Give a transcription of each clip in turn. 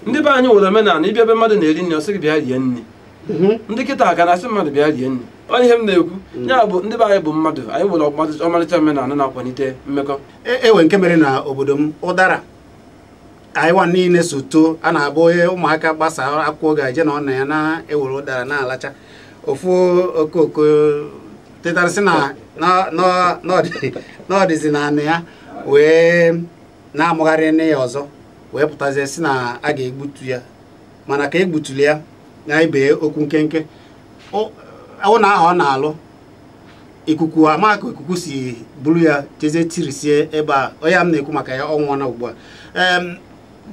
Ndị be anyị nwere omenala ịbịa ebe mmadụ na-eri nri, ọ sị gị bịa rie nri. Ndị kịta aka na-asị mmadụ bịa rie nri. Ọ ihe m na-ekwu ya bụ ndị be anyị bụ mmadụ, anyị nwere ọmarịcha omenala na-akwalite mmekọ. Ewe nke mere na obodo m ụdara anyị nwa niile so too, a na-abụ onye ụmụaka gbasa akwụkwọ ga-eje na ọ na ya na-ewere ụdara na-alacha. Ofu okoko tetarasị na n'ọdịzi na anị ya wee na-amụgharị nne ya ọzọ wee pụtazie si na a ga-egbutu ya, mana ka egbutuli ya na ibe okwu nkenke ụlọ ahụ ọ na-alụ ikuku ama ka ikuku si buru ya jezie tirisie ebe a onye m na-ekwu maka ya ọnwụọ na ugbu a.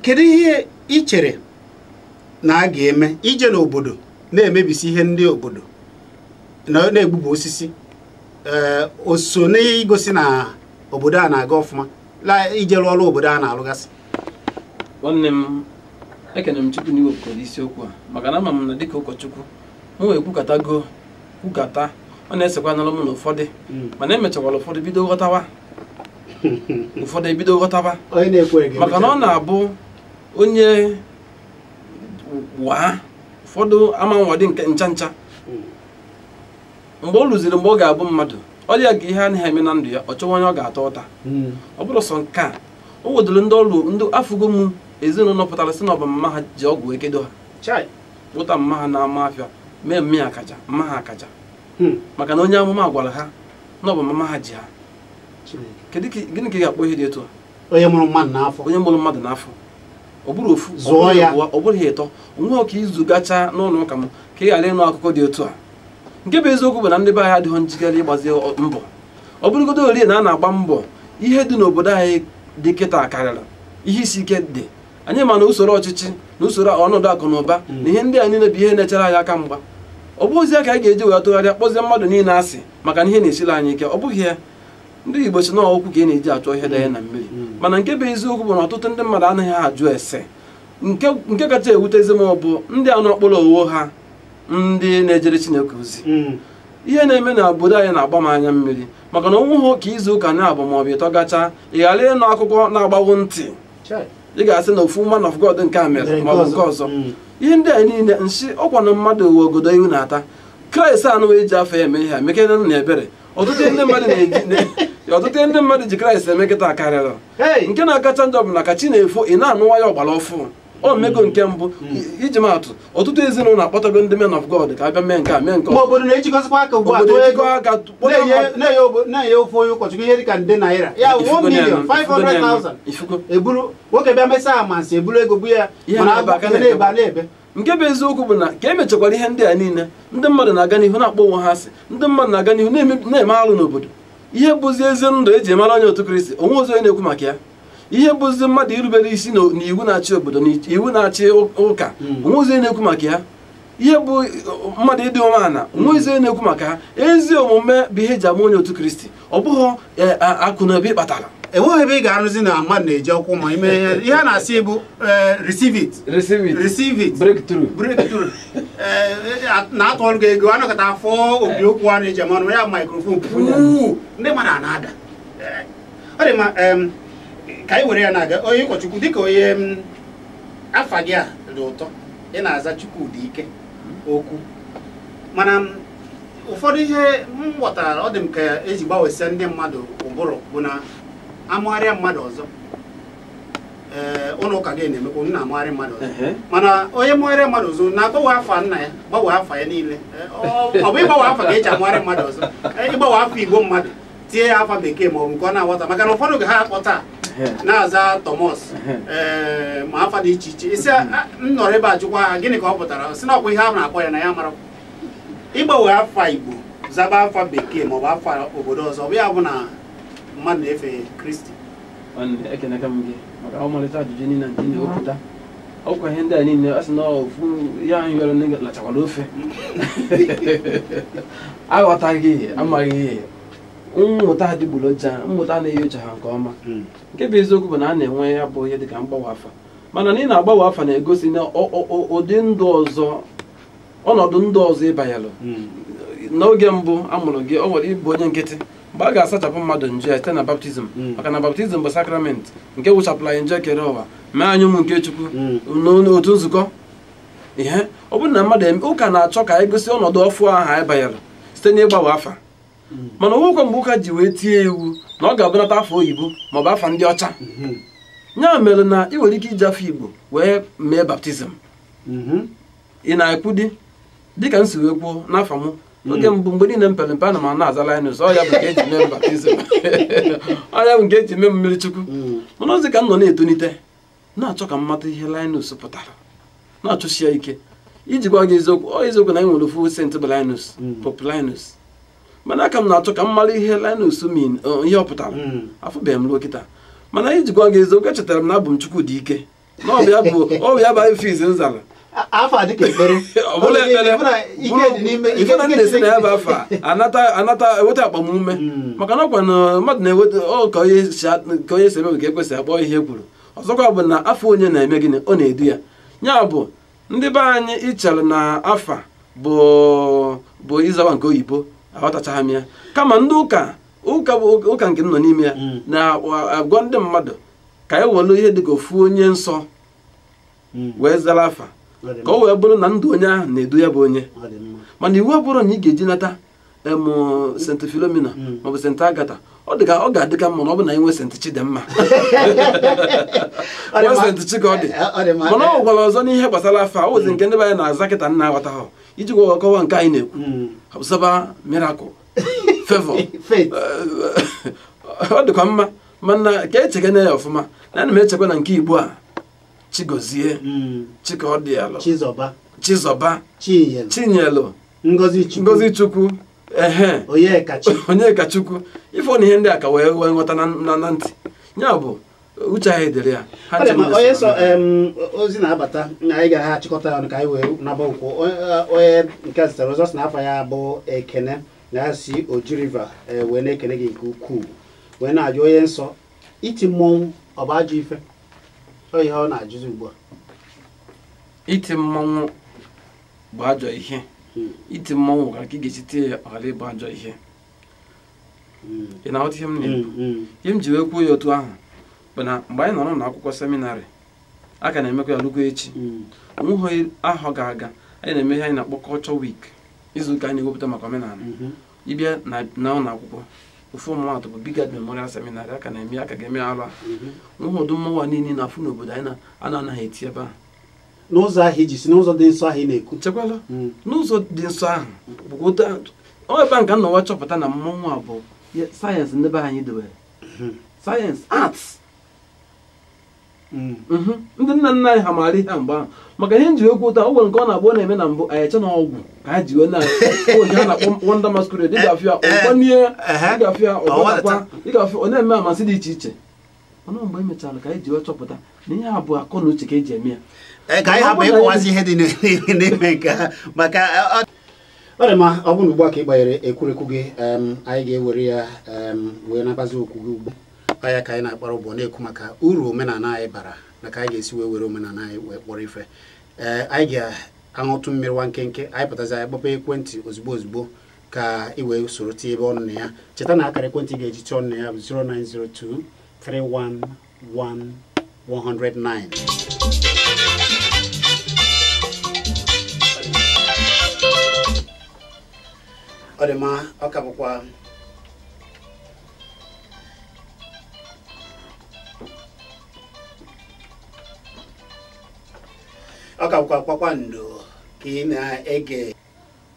Kedu ihe ị chere na a ga-eme ije n'obodo na-emebisi ihe ndị obodo na-egbubu osisi o so n'igosi na obodo a na-aga ọfụma la ije rụọ ọrụ obodo a na-alụgasị? Nwanne m, ekene m Chukwu n'iwepụtara isiokwu a, maka na ama m na dịka ụkọchukwu m wee kwukatago kwukata ọ na-esekwa n'ọrụ m na ụfọdụ, mana emechakwara ụfọdụ bido ghọtawa, ụfọdụ ebido ghọtawa, maka na ọ na-abụ onye waa ụfọdụ ama nwadị nke ncha ncha. Mgbe ọ lụziri mgbe ọ ga-abụ mmadụ, ọ dị ya ka ihe anaghị eme na ndụ ya, ọ chọwa onye ọ ga-ata ụta. Ọ bụrụ sọ nke a o wedoro ndị ọrụ ndị afụgo m ezinụlọ pụtara sị na ọ bụ mma ha ji ọgwụ ekedo ha, ụta mma ha na-ama afịa mee mme akaja mma ha akaja, maka na onye amụma gwara ha na ọ bụ mama ha ji ha. Kedu gịnị ka ị ga-akpọ ihe dị etu a? Onye mụrụ mmadụ n'afọ, onye mụrụ mmadụ n'afọ, ọ bụrụ ofu zụọ ya, ọ bụrụ ya ịtọ, onwe ka izu gacha n'ụlọ ụka m ka ị ghara ịnụ akụkọ dị otu a. Nke bụ eziokwu bụ na ndị be anyị adịghị njikere ịgbazi mbọ. Ọ bụrụgodo olie na a na-agba mbọ, ihe dị n'obodo anyị dị kịta karịrị ihe isi ike dị anyị, ma na usoro ọchịchị na usoro ọnọdụ akụ na ụba na ihe ndị a niile bụ ihe na-echere anyị aka mgba. Ọ bụghịzi ka anyị ga-eji wee tụgharịa kpọzie mmadụ niile asị maka na ihe na-esiri anyị ike. Ọ bụghị ya. Ndị Igbo si na okwu ka ị na-eji achọ ihe dị ya na mmiri, mana nke bụ eziokwu bụ na ọtụtụ ndị mmadụ anaghị ajụ ese. Nke kacha ewutezi m bụ ndị anụ okporo owo ha, ndị na-ejere Chineke ozi. Ihe na-eme na obodo anyị na-agba m anya mmiri, maka na onwe ha ka izu ụka na-abụ ma ọ bụ ịtọ gacha ị ghara ịnụ akụkọ na-agbawo ntị, ị ga-asị na ofu man of God nke a mere ma ọ bụ nke ọzọ. Ihe ndị a niile nshi ọkwa na mmadụ uwe ogodo ihu na-ata Kraịst anụ eji afọ ya eme ihe a mekere na ebere. Ọtụtụ ndị mmadụ ji Kraịst eme kịta karịrị. Nke na-akacha njọ bụ na ka chi na-efo ị na-anụwa ya ọgbara ọfụ ọ mmego nke mbụ. Iji maatụ, ọtụtụ ezinụlọ akpọtago ndị men of God ka abịa mee nke a mee nke obodo na-ejikọsịkwa aka ugbu a na-enye ofe onye ụkọchukwu ihe dịka nde naira ya 1,500,000 eburu nwoke bịa mesa amansi eburu ego bụ ya, mana na-ebe a na-ebe. Nke bụ eziokwu bụ na ka emechakwara ihe ndị a niile, ndị mmadụ na-aga n'ihu na-akpọ onwe ha asị, ndị mmadụ na-aga n'ihu na-eme alụ n'obodo. Ihe bụzi ezi ndụ eji mara onye otu Kristi, onwe ọzọ onye na-ekwu maka ya. Ihe bụzi mmadụ irubere isi n'iwu na-achị obodo na iwu na-achị ụka, onwe ọzọ onye na-ekwu maka ya. Ihe bụ mmadụ ịdị umeala, onwe ọzọ onye na-ekwu maka ha. Ezi omume bụ ihe eji ama onye otu Kristi, ọ bụghị akụ na ebe ị kpatara. Enweghị ebe ị ga-arụzi na mmadụ na-eji ọkwụ ma ime ihe a na-asị bụ receive it, receive it, breakthrough, breakthrough. Na-atụ ọrụ gị ego anọkọta afọ obi okwu a na-eji amanụ ya microphone puu ndị mmadụ a na-ada. Ọ dị mma ka anyị were ya na-aga. Onye ụkọchukwu, dịka onye afa gị a dị ụtọ, ị na-aza Chukwudike okwu, mana ụfọdụ ihe m ghọtara ọ dị m ka eji gbanwesịa ndị mmadụ ụbụrụ bụ na amụgharịa mmadụ ọzọ. Ụlọ ụka gị na-emekwa m na-amụgharị mmadụ ọzọ, mana onye mụgharịa mmadụ ọzọ na-agbanwe afa nna ya, gbanwe afa ya niile. Ọ bụ ịgbanwe afa ka eji amụgharị mmadụ ọzọ, ịgbanwe afa Igbo mmadụ tinye ya afa bekee ma ọ bụ nke ọ na-aghọta, maka na ụfọdụ ga ha akpọta na-aza Thomas ma afa dị iche iche. Isi m nọrọ ebe a jụkwa ha gịnị ka ọ pụtara, si na ọkwa ihe a na-akpọ ya na ya mara. Ịgbanwe afa Igbo zaba afa bekee ma ọ bụ afa obodo ọzọ, ọ bụ ya bụ na mmadụ na-efe Kristi. Ekeneka m gị maka ọmalịcha ajụjụ niile nke ị na-ewepụta. Ọkwa ihe ndị a niile a sị na ofu ya anyị yọrọ nne lachakwara ofe. Aghọtaghị, amaghị, mmụta adịgboroja, mmụta na-enyocha ha nke ọma. Nke bụ eziokwu bụ na a na-enwe ya bụ ihe dịka mgbanwe afa, mana na ị na-agbanwe afa na-egosi na ụdị ndụ ọzọ, ọnọdụ ndụ ọzọ ịbanyelụ. N'oge mbụ a mụrụ gị, ọ nwere ịbụ onye nkịtị, Mgbe a ga-asachapụ mmadụ njọ ya site na baptizim, maka na baptizim bụ sakramenti nke wụchapụrụ anyị njọ kere ụwa, mee anyị ụmụ nke Chukwu n'otu nzukọ. Ihe ọ bụrụ na mmadụ ụka na-achọ ka anyị gosi ọnọdụ ọfụ ahụ anyị banyere site n'ịgbanwe afa, mana onwekwa mgbe ụka ji wee tie iwu na ọ ga-abụnata afọ oyibo maọbụ afa ndị ọcha. Ya mere na ị nwere ike iji afọ Igbo wee mee baptizim. Ị na-ekwu di dịka m si wee kwuo n'afọ m oge mbụ, mgbe niile m pere mpe ana m na-aza Linus, ọ ya bụ nke eji mee baptizim, ọ ya bụ nke eji mee mmiri Chukwu. Mana ozi ka m nọ na-etonite na-achọ ka m mata ihe Linus pụtara, na-achọsi ya ike. Iji gwa gị eziokwu, ọ eziokwu na anyị nwere ofu sent bụ Linus, Pope Linus, mana aka m na-achọ ka m mara ihe Linus mean, ihe ọ pụtara. Afụbeghị m ruo kịta. Mana iji gwa gị eziokwu, echetara m na abụ m Chukwu dị ike, na ọ bụ ya bụ ifiz nzara. Afọ a dịka ekpere, ọ bụla ekpere ife na na-esi na ya bụ afọ a anata eweta agbamume, maka na ọkwa na mmadụ na-eweta ọ ka onye si eme ka ekwesị akpọ ihe kwuru. Ọzọkwa bụ na afọ onye na-eme gịnị, ọ na-edu ya. Ya bụ ndị be anyị ichere na afa bụ ịzawa nke oyibo, aghọtachaghị m ya. Kama ndị ụka bụ ụka nke m nọ n'ime ya na-agwa ndị mmadụ ka e welu ihe dịka ofu onye nsọ wee zara afa, ka ọ wee bụrụ na ndụ onye ahụ na-edu ya bụ onye. Mana iwu ọ bụrụ na ị ga-eji nata St. Philomena maọbụ St. Agatha, ọ ga-adị ka mma na ọ bụ na enwe St. Chidimma, nwe St. Chikọdị. Mana ọ gwara ọzọ n'ihe gbasara afa ozi nke ndị be anyị na-aza kịta nna aghọta ha, iji gwa kọwa nke anyị na-ekwu zaba miracle favor. Ọ dịkwa mma, mana ka echekena ya ọfụma na ana m echekwa na nke Igbo a, Chigozie, Chikọdịalụ, Chizọba, Chinyelu, Ngozi Chukwu, ehe, Onyeka Chukwu, ife na ihe ndị a ka wee nghọta na ntị. Ya bụ uche anyị dịrị ya. Onye sọ ozi na-abata anyị ga-achịkọta ya ọnụ ka anyị wee naba ụkwụ. Onye nke zitere ọzọ sị na afọ ya bụ Ekene, na ya si Oji River wee na-ekene gị nke ukwuu, wee na-ajụ onye nsọ, iti mmọnwụ ọ bụ ajọ ife? Ọ ihe ọ na-ajụzi ugbu a. Iti mmọnwụ bụ ajọ ihe. Iti mmọnwụ nwere ka ị ga-esi tie ya ọ ghara ịbụ ajọ ihe. Ị na-aghọta ihe m na-ekwu? Ihe m ji wee kwuo ya otu ahụ bụ na mgbe anyị nọrọ n'akwụkwọ seminarị, a ka na-emekwa ya rugo echi, onweghị ahọ ga-aga anyị na-eme ihe anyị na-akpọ culture week, izuụka anyị na-ewepụta maka omenala. Ịbịa na ụlọ akwụkwọ ofu ọmụmatụ bụ Bigard Memorial Seminary, a ka na-eme, a ka ga-eme alụ a nweghị ụdị mmọnwụ a niile na-afụ n'obodo anyị a na-anaghị eti ebe ahụ. N'ụzọ ahụ iji si n'ụzọ dị nsọ ahụ ị na-ekwu, chekwala n'ụzọ dị nsọ ahụ bụkwa ebe a nka nnọwa chọpụta na mmọnwụ a bụ sayensị ndị be anyị dowere, sayensị arts. Ndị nna nna anyị ha maara ihe mgbe ahụ, maka ihe nji okwu ụta o nwere nke ọ na-abụ ọ na-eme na mbụ anyị eche na ọgwụ ka ha ji wee na oge a na-akpọ Wonder Masquerade, ịgafịa ọgbanie, ịgafịa ọgbakwa, ịgafịa ọ na-eme amasị dị iche iche. Mana mgbe emechara ka anyị ji wee chọpụta na ihe a bụ akọ na uche ka eji eme ya. Ka anyị hapụ ịkọwazi ihe dị n'ime nke ha, maka ọ dị mma. Ọ bụrụ na ugbu a ka ị gbanyere ekwurekwu gị, anyị ga-ewere ya wee nabazi okwu gị ugbu a. Ya ka anyị na-akpara ụbọ na-ekwu maka uru omenala anyị bara na ka anyị ga-esi wee were omenala anyị wee kpọrọ ife. Anyị ga-aṅụtụ mmiri nwa nkenke, anyị pụtazi anyị kpọpa ekwentị ozugbo ozugbo ka ị wee soro tie ebe ọnụ na ya. Cheta na akara ekwentị ị ga-eji tụọ ọnụ na ya bụ 0902 311 109. Ọ dị mma, ọ ka bụkwa kpakpando ka ị na-ege.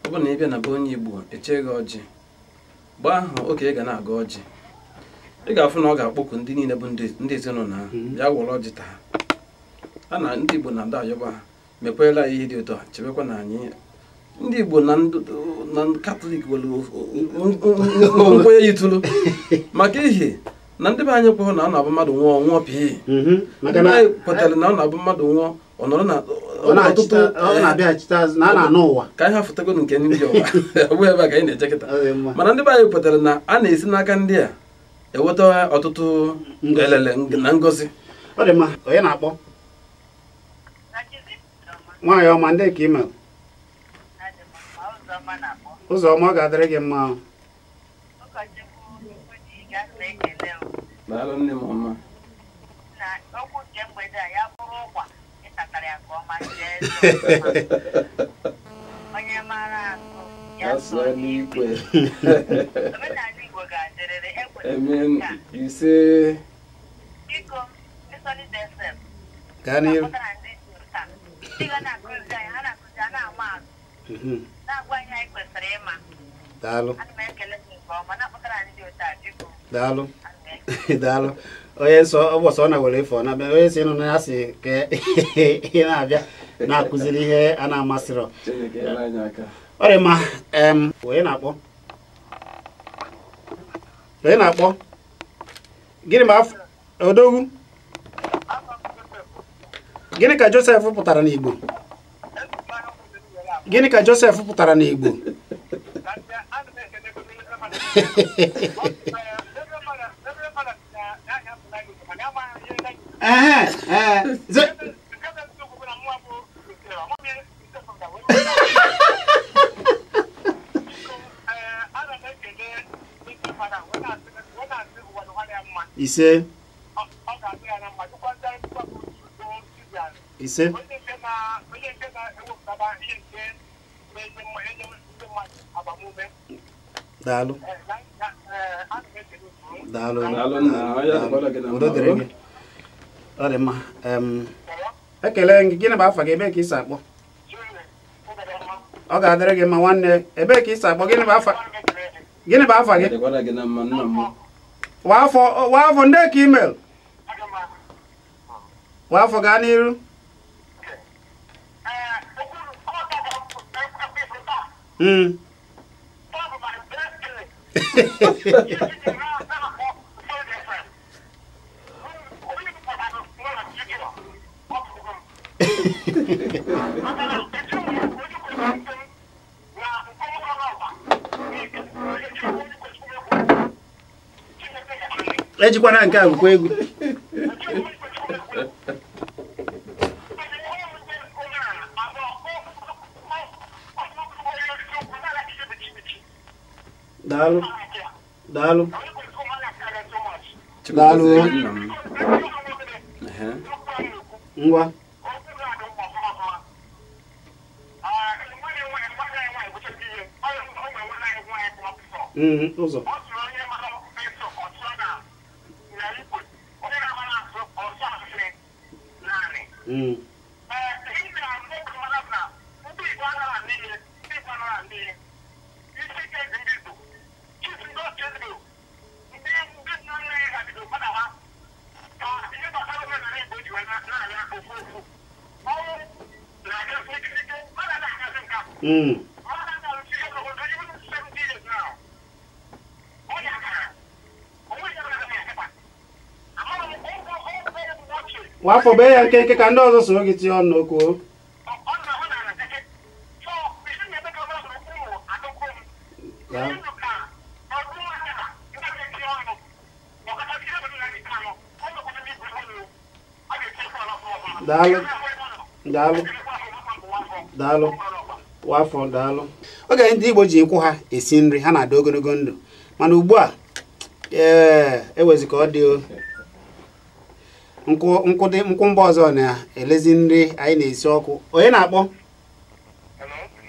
Ọ bụrụ na ị bịa na be onye Igbo eche gị ọjị, mgbe ahụ oge ị ga na-aga ọjị, ị ga-afụ na ọ ga-akpọku ndị niile bụ ndị ezinụlọ ha bịa were ọjị taa. A na ndị Igbo na-ada ayọba ha mekwela ihe dị ụtọ, chebekwa na anyị ndị Igbo na Katọlik nwere nkwenye yitụrụ, maka ihe na ndị be anyị kwụrụ na ọ na-abụ mmadụ nwụọ nwụọ pii. Ndị be anyị kwetara na ọ na-abụ mmadụ nwụọ ọ nọrọ na ọtụtụ ka anyị hafụtago nke ndị ụwa, ọ bụghị ebe a ka anyị na-eche kịta. Mana ndị be anyị kwetara na a na-esi n'aka ndị a eweta ọtụtụ elele na ngozi. Ọ dị mma. Onye na-akpọ? Nwaanyị ọma, ndị ka ime Ụzọma, ọ ga-adịrị gị mma. Daalụ nne m ọma. Onye mara asụ ya sụọ n'ikwe. Amen. Ise. Gaa n'ihu. Daalụ. Daalụ. Daalụ. Onye nsọ ụbọchị ọ na-were ife ọ na-abịa onye si nụ na ya si ka ị na-abịa na-akụziri ihe a na-amasịrọ. Ọ dị mma. Onye na-akpọ? Onye na-akpọ? Gịnị ma odogwu? Gịnị ka Joseph pụtara n'Igbo? Gịnị ka Joseph pụtara n'Igbo? Ise. Ise. Daalụ. Daalụ. Udo dịrị gị. Ọ dị mma. Ekele gị. Gịnị bụ afa gị? Ebee ka ị si akpọ? Ọ ga-adịrị gị mma nwanne. Ebee ka ị si akpọ? Gịnị bụ afa? Gịnị bụ afa gị? Wafọ ndị ka email. Wafọ gaa n'iru. Ejikwana nke a bụkwa egwu. Daalụ. Daalụ. Daalụ. Ngwa. Ụzọ. Wafọ bee ya nkenke ka ndị ọzọ soro gị tinye ọnụ n'okwu. Daalụ. Daalụ. Daalụ. Wafọ daalụ. Oge ndị Igbo ji nkwụ ha esi nri ha na-adị ogologo ndụ, mana ugbu a ewezi ka ọ dị nkwụ mba ọzọ na-elezi nri anyị na-esi ọkụ. Onye na-akpọ?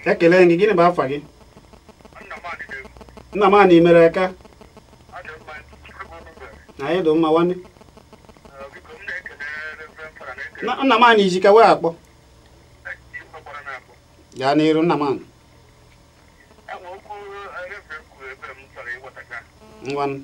Ekele gị. Gịnị bụ afa gị? Nnamani mere aka. Anyị dị mma nwanne. Nnamani ji ka wee akpọ. Gaa n'iru Nnamani. Ngwanụ.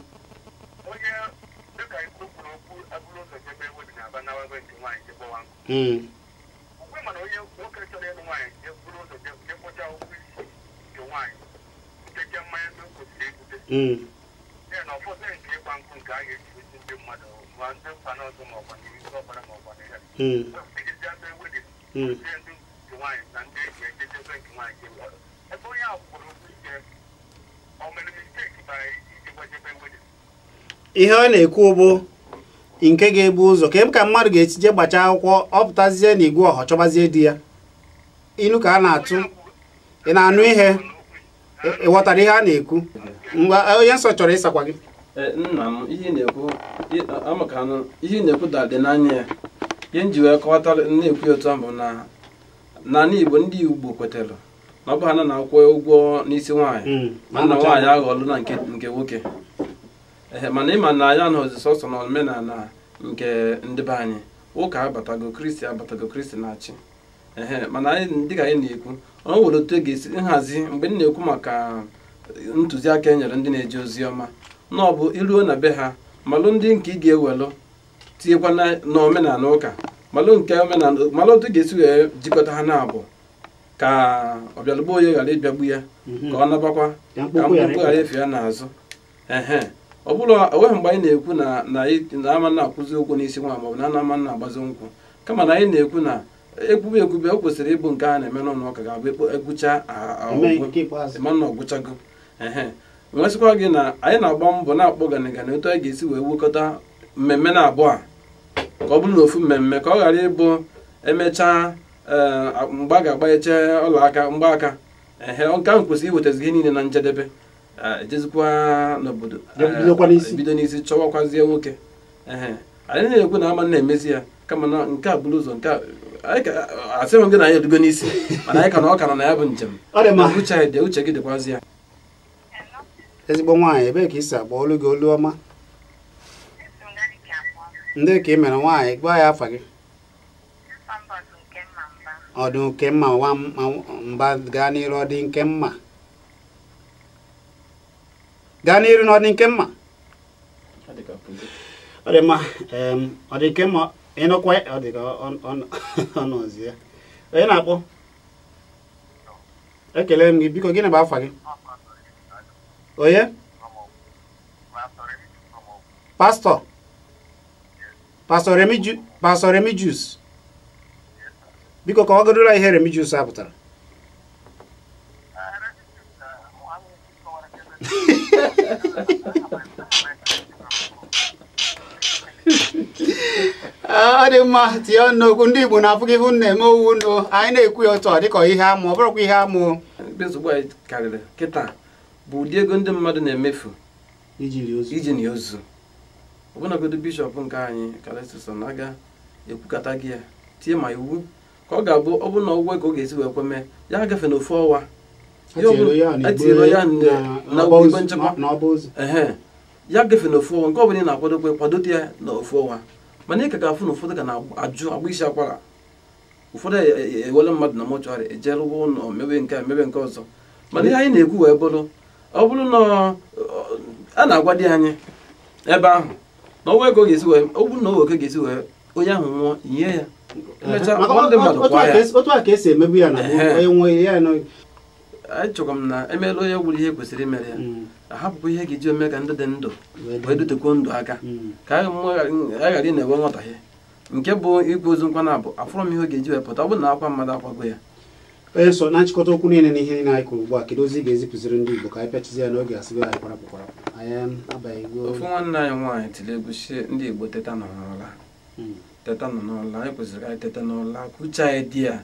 Ihe ọ na-ekwu bụ nke ga-ebu ụzọ ka ka mmadụ ga-etije gbachaa akwụkwọ ọ pụtazie n'igwe ọha chọbazie di ya. Inu ka a na-atụ. Ị na-anụ ihe? Ị ghọtara ihe a na-ekwu? Ngwa, onye nsọ chọrọ ịsakwa gị. Nna m, ihe na-ekwu ihe na-ekwu dị n'anya ya. Ihe m ji wee kọwatara na-ekwu otu ahụ bụ na n'ala Igbo ndị Igbo kwetara na ọ bụ ha na-akwụ ụgwọ n'isi nwaanyị, mana nwaanyị aghọọlụ na nke nwoke. Mana ịma na anyị anọghịzi sọsọ na omenala nke ndị be anyị, ụka abatago, Kristi abatago, Kristi na-achị. Mana anyị dịka anyị na-ekwu, ọ nwere otu e ga-esi nhazi. Mgbe m na-ekwu maka ntụziaka e nyere ndị na-eje ozi ọma, na ọ bụ iruo na be ha malụ ndị nke ị ga-ewelụ tinyekwa n'omenala ụka, malụ nke omenala, malụ otu ga-esi wee jikọta ha na-abụ ka ọbịalụgbo onye ghara ịbịagbu ya, ka ọ nabakwa, ka mkpụkpụ ghara efe ya n'azụ. Ọ bụrụ onweghị mgbe anyị na-ekwu na ama na-akwụzi ụgwọ n'isi nwa maọbụ na ama na-agbazi nkwụ, kama na anyị na-ekwu na ekwube ekwube o kwesịrị ịbụ nke a na-eme n'ụlọ ụka ga-abụ ekwucha ma na ọgwụchago. Nwesịkwa gị na anyị na-agba mbọ na-akpọ ganigani otu anyị ga-esi wee wekọta mmemme na abụọ a ka ọ bụrụ na ofu mmemme, ka ọ ghara ịbụ emechaa mgbe a ga-agbanyecha ọla aka mgbaaka. Nke ahụ kwesịrị iwetazi ihe niile na njedebe, ejezikwa n'obodo bido n'isi chọwakwazie nwoke. Anyị na-ekwu na ama na-emezi ya, kama na nke a bụrụ ụzọ nke asịghị gị na anyị erugo n'isi, mana anyị ka na ọ ka nọ na ya bụ njem. Uche uche gị dịkwazi ya. Ezigbo nwaanyị, ebee ka isi agba olu gị olu ọma? Ndị ka ị mere nwaanyị, gwa ya afa gị. Ọ dị nke mma mba, gaa n'iru. Ọ dị nke mma, gaa n'iru na ọ dị nke mma. Ọ dị mma, ọ dị nke mma. Ịnọkwa ọ dị ka ọ nọzi ya. Onye na-akpọ? Ekele m gị, biko gịnị bụ afa gị? Onye? Pastọ? Pastọ Remigius. Biko ka ọ godoro ihe Remigius a pụtara. Ọ dị mma, tinye ọnụ n'okwu. Ndị Igbo na-afụ gị ihu na-eme owu nụ. Anyị na-ekwu ya otu ọ dịka ihe amụ, ọ bụrụkwa ihe amụ. Nsogbu anyị karịrị kịta bụ ụdị ego ndị mmadụ na-emefu iji na ozu. Ọbụnagodu bishọp nke anyị Callistus na-aga ekwukata gị ya tie ma iwu ka ọ ga-abụ ọ bụrụ na ọgwụgwọ ka ọ ga-esi wee kweme ya agafe n'ofu ọnwa etinyere ya na igbe nchekwa ya gafe n'ofu ọnwa. Nke ọ bụla ị na-akwadokwe kwadote ya n'ofu ọnwa, mana ị ka ga-afụ na ụfọdụ ga na-ajụ agba isi akwara, ụfọdụ ewele mmadụ na mọchụarị eje rụwa ụlọ mebe nke a mebe nke ọzọ. Mana ihe anyị na-ekwu wee bụrụ, ọ bụrụ na a na-agwa di anyị ebe ahụ na ọnwa ego ga-esi wee, ọ bụrụ na owe ga-esi wee onye ahụ nwụọ nye ya, emechaa ndị mmadụ kwa ya. Otu a ka esi emebu ya na onye nwe ya nọ. Achọkwa m na emeela onye gwuru ihe kwesịrị imere ya, ahapụkwa ihe ga-eji eme ka ndị dị ndụ wee dutekwuo ndụ aka, ka a ghara ị na-enwe nghọtahie. Nke bụ ikwu ozu nkwa na-abụ afụrọ m ihe ọ ga-eji wee pụta, ọ bụrụ na akwa mmadụ akwago ya. Onye so na nchịkọta okwu niile na ihe niile anyị kwuru ugbu a, kedu ozi ị ga-ezipụziri ndị Igbo ka anyị pịachizi ya n'oge asịgo anyị kwarapụ kwarapụ? Anyị abaghịgo. Ofu nwanne anyị nwaanyị tiri egwu si ndị Igbo teta nọ n'ụla, teta nọ n'ụla. Anyị kwesịrị ka anyị teta n'ụla, ka uche anyị dị ya.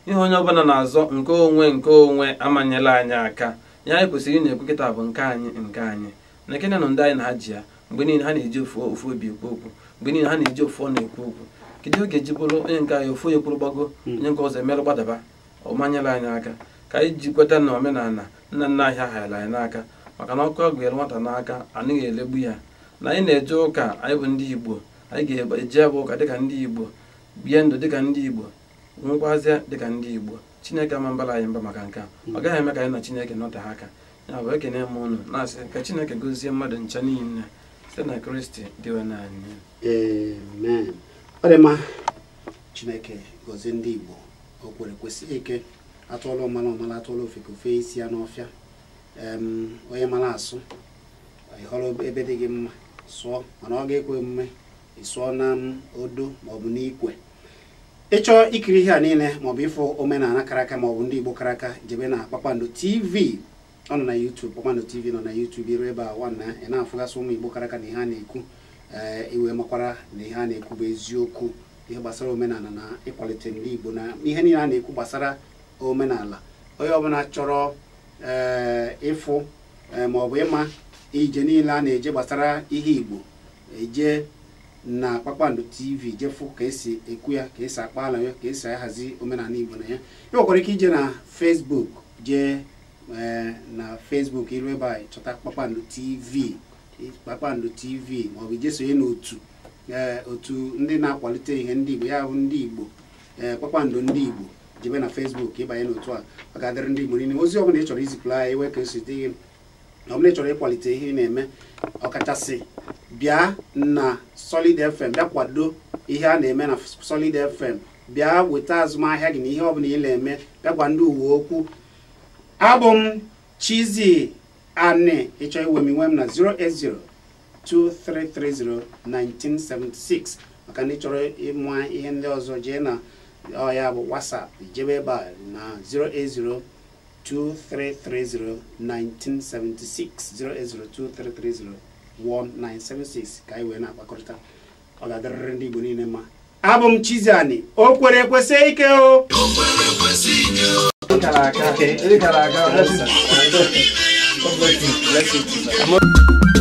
Ihe onye ọbụla na-azọ nke onwe nke onwe amanyela anyị aka. Ihe anyị kwesịrị ị na-ekwu kịta bụ nke anyị nke anyị. Na ekene nọ ndị anyị na ha ji ya mgbe niile, ha na-eji ofu obi ekwu okwu, mgbe niile ha na-eji ofu ọnụ ekwu okwu. Kedu oge ji bụrụ onye nke anyị ofu onye kwuru gbago, onye nke ọzọ emerụ gbadaba? Ọ manyela anyị aka ka anyị jikweta na omenala nna nna anyị haghara anyị n'aka, maka na ọkụ agụnyere nwata n'aka anaghị elegbu ya. Na anyị na-eje ụka, anyị bụ ndị Igbo, anyị ga-eje ebe ụka dịka ndị Igbo, bie ndụ dịka ndị Igbo, nwekwazie dịka ndị Igbo. Chineke ama mbara anyị mba maka nke a, ọ gaghị eme ka anyị na Chineke nọte aka. Ya bụ ekene m unu na-asị ka Chineke gozie mmadụ ncha niile site na Kristi dịwe n'anyị. Amen. Ọ dị mma, Chineke gozie ndị Igbo. O kwere kwesị ike atụọla ọmala ọmala, atụọla ofe ka ofe isi ya n'ọfịa. Onye mara asụ ịhọrọ ebe dị gị mma sụọ, mana ọ ga-ekwe omume ị sụọ na odo maọbụ n'ikwe. Ịchọọ ikiri ihe a niile maọbụ ịfụ omenala kara aka maọbụ ndị Igbo kara aka, jebe na Kpakpando TV. Ọ nọ na YouTube, Kpakpando TV nọ na YouTube. Iru ebe a nwanna ị na-afụgasị ụmụ Igbo kara aka na ihe a na-ekwu, iwe makwara na ihe a na-ekwu bụ eziokwu. Ihe gbasara omenala na ịkwalite ndị Igbo na ihe niile a na-ekwu gbasara omenala. Onye ọbụla chọrọ ịfụ maọbụ ịma Ije niile a na-eje gbasara ihe Igbo eje na Kpakpando TV jefu ka esi ekwu ya, ka esi akpa ala ya, ka esi ahazi omenala Igbo na ya. Ị nwekwara ike ije na Facebook, jee na Facebook iru ebe a chọta Kpakpando TV, Kpakpando TV, maọbụ ije sonye n'otu otu ndị na-akwalite ihe ndị Igbo, ya bụ ndị Igbo, Kpakpando ndị Igbo. Jebe na Facebook ịbanye n'otu a, ọ ga-adịrị ndị Igbo niile. Ozi ọbụla ị chọrọ izipụla ya, iwe ka esi dị gị, ọ bụla ị chọrọ ịkwalite ihe ị na-eme, ọkachasị bịa na Solid FM, bịa kwado ihe a na-eme na Solid FM, bịa weta azụmahịa gị na ihe ọbụla ị na-eme, bịa gwa ndị uwe okwu. Abụ m Chizzy Ani. Ịchọ iwe m, iwe m na 08023301976. Maka ndị chọrọ ịmụ ihe ndị ọzọ, jee na ọ ya bụ WhatsApp, jebe ebe a na 08023301976, 08023301976, ka anyị wee na-akpakọrịta. Ọ ga-adịrịrị ndị Igbo niile mma. Abụ m Chizzy Ani. O kwere ekwesị ike o. Ị kara aka. God bless you.